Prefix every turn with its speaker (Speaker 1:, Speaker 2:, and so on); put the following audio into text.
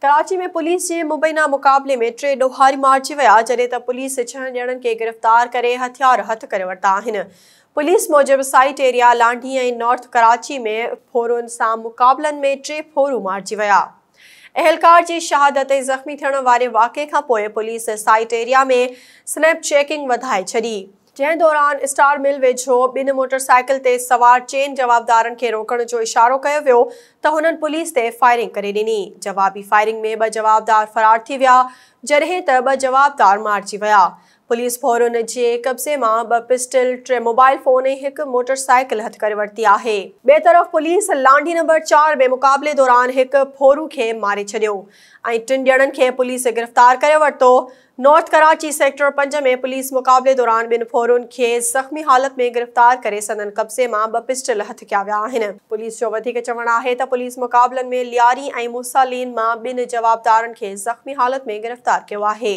Speaker 1: Karachi ۾ police جي مبينا مقابلي ۾ 3 ڏوهاري مارجي ويا، جڏهن ته پوليس 6 ڄڻن کي گرفتار ڪري هٿيار هٿ ڪري ورتا آهن. پوليس موجب سائيٽ ايريا لانڍي ۽ نارٿ ڪراچي ۾ ڦورن سان مقابلن ۾ 3 ڦورو مارجي ويا. اهلڪار جي شهادت ۽ زخمي ٿيڻ واري واقعي کانپوء police site area ۾ snap checking وڌائي ڇڏي. جنهن دوران اسٽار مل ويجهو ٻن موٽرسائيڪل تي سوار چئن جوابدارن کي روڪڻ جو اشارو ڪيو ويو ته هنن پوليس تي فائرنگ ڪري ڏني. جوابي فائرنگ ۾ 2 جوابدار فرار ٿي ويا، جڏهن ته 2 جوابدار مارجي ويا. پوليس ڦورن جي قبضي مان 2 پسٽل، 3 موبائل فون ۽ هڪ موٽرسائيڪل هٿ ڪري ورتي آهي. ٻئي طرف پوليس لانڍي نمبر 4 ۾ مقابلي دوران هڪ ڦورو کي ماري ڇڏيو ۽ 3 ڄڻن کي پوليس گرفتار ڪري ورتو. نارٿ ڪراچي سيڪٽر 5 ۾ پوليس مقابلي دوران ٻن ڦورن کي زخمي حالت ۾ گرفتار ڪري سندن قبضي مان 2 پسٽل هٿ ڪيا ويا آهن. پوليس جو وڌيڪ چوڻ آهي ته پوليس مقابلن ۾ لياري ۽ موسيٰ لين مان 2 جوابدارن کي زخمي حالت ۾ گرفتار ڪيو آهي.